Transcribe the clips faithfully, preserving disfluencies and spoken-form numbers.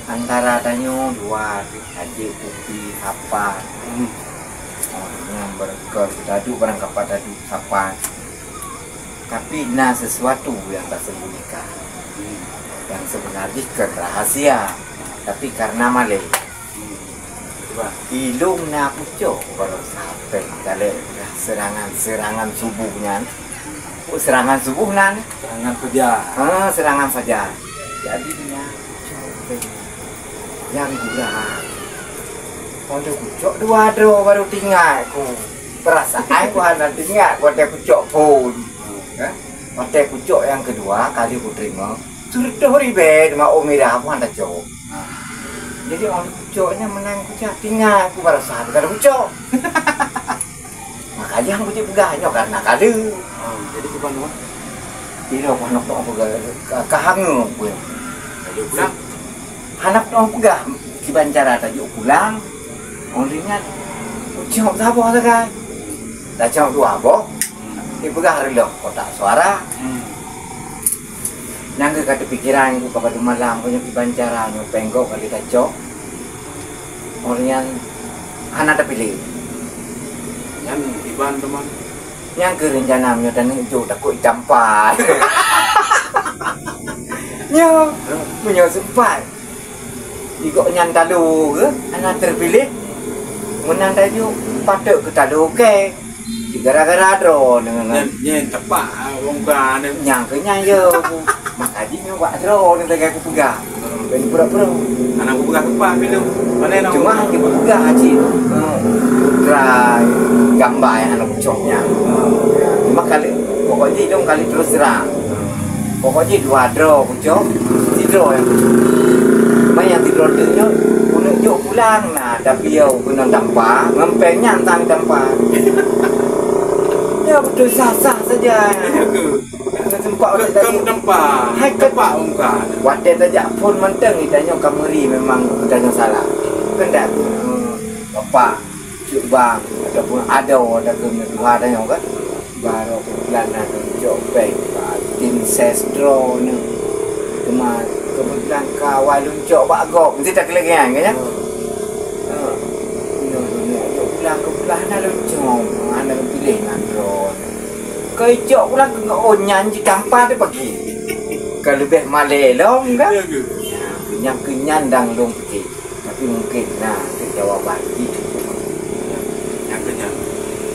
Antara tanyoe dua, Haji Kupi, Sapat. Hmm. Oh, nyang beureukat, taduek barang kapat taduek Sapat. Tapi na sesuatu yang tersembunyikan. Hmm. Yang sebenarnya kan rahasia. Tapi karena maling. Hmm. Coba. Ilong na pucok baroe sapai talé serangan-serangan suboh nyan. Oh, serangan suboh nan. Serangan fajar. Ha, serangan fajar. Jadi na pucok nyang gura. Kalau pucok dua droe baru tingat ku. Perasaan ku hana tingat ku ada pucok pun. Kan? Watèe pucok nyang keudua kali kuteurimong, seureutôh ribèe teuma ôn mirah pun hana tacok. Jadi, ôn pucok nyan meunan kucak, tingat ku baroe sapat ka pucok. Maka nyang kucak peugah nyoe karena kali. Ah, jadi kiban nyoe? Tidak, ku hana peugah, ka, ka hangeut ku. Jadi pulang? Hana peugah kiban cara tajok pulang. Ôn ingat, kucok saboh sagai. Tacok dua boh, dipeugah reuloh kotak suara. Hmm. Nyang ka teupikiran ku ka padum malam, ku nyoe kiban cara nyoe péng gob ka tacok. Ôn nyan hana tapiléh. Nyan kiban teuma. Nyang keu rencana meunyoe taneuk jok takot itampa. Nyoe, meunyoe sempat. Di gobnyan talo ke, hana terpiléh. Meunan tajok, patôt keu talo kèe. Gara-gara droeneuh ngon. Nyan, nyan tepak, ah, wong ka nyan. Nyang keu nyan yo, Bu. Maka jih nyoe bak droeneuh lagèe kupeugah. Ben pura-pura. Hana kupeugah tepak, Pilu. Pane na? Cuma hana kupeugah cit. Eh, putra gamba nyang hana kucok nyan. Cuma kali, pokok jih dong kali terus terang. Pokok jih dua droe kucok, sidroe nyang kucok. Cuma nyang sidroe teuk nyoe, keuneuk jok pulang na, tapi yo keuneuk tampa, ngon péng nyan tan tampa. Ya, beutôi sah-sah saja. Iya ke? Hana sempat. Ke, ke tampa. Hai, ke tampa ungka. Watèe tajak phôn mantong, tanyoe ka meuri memang tanyoe salah. Keuheundak ku, hmm, bapak. Cuk bang, ataupun adoe, ataupun tuha tanyoe kan. Baroe keubeutulan na lôn cok péng, tim ses droeneuh. Teuma keubeutulan ka awai lôn cok bak gob, meusti takeuleungan kan, ya? Hmm. Ha. Nyoe lôn cok pulang keubeutulan na lôn cok, hana lôn piléh ngon droeneuh. Ka icok pulang keu ngon nyan jitampa teuh pagi. Ka leubeh malèe lom kan? Ya ke? Ya, nyang keu nyan dang lôn pike. Tapi mungkin na keu jawaban jih. Nyang keu nyan,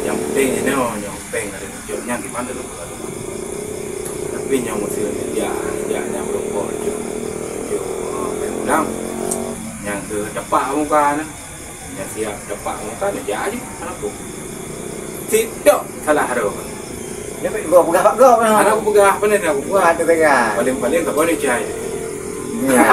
nyang penting inoe nyoe péng ada jok nyan di mana tu. Tapi nyang mesti dia, dia nyang berukok jok, jok, eh, péng ulang. Nyang keu tepak muka na. Nyang siap tepak muka na jadi anak tu. Sidok salah ro. Dia buat peugah bak gob na. Anak peugah apa ni nak buat? Buat tu peugah. Paling-paling tak boleh cai. Ya.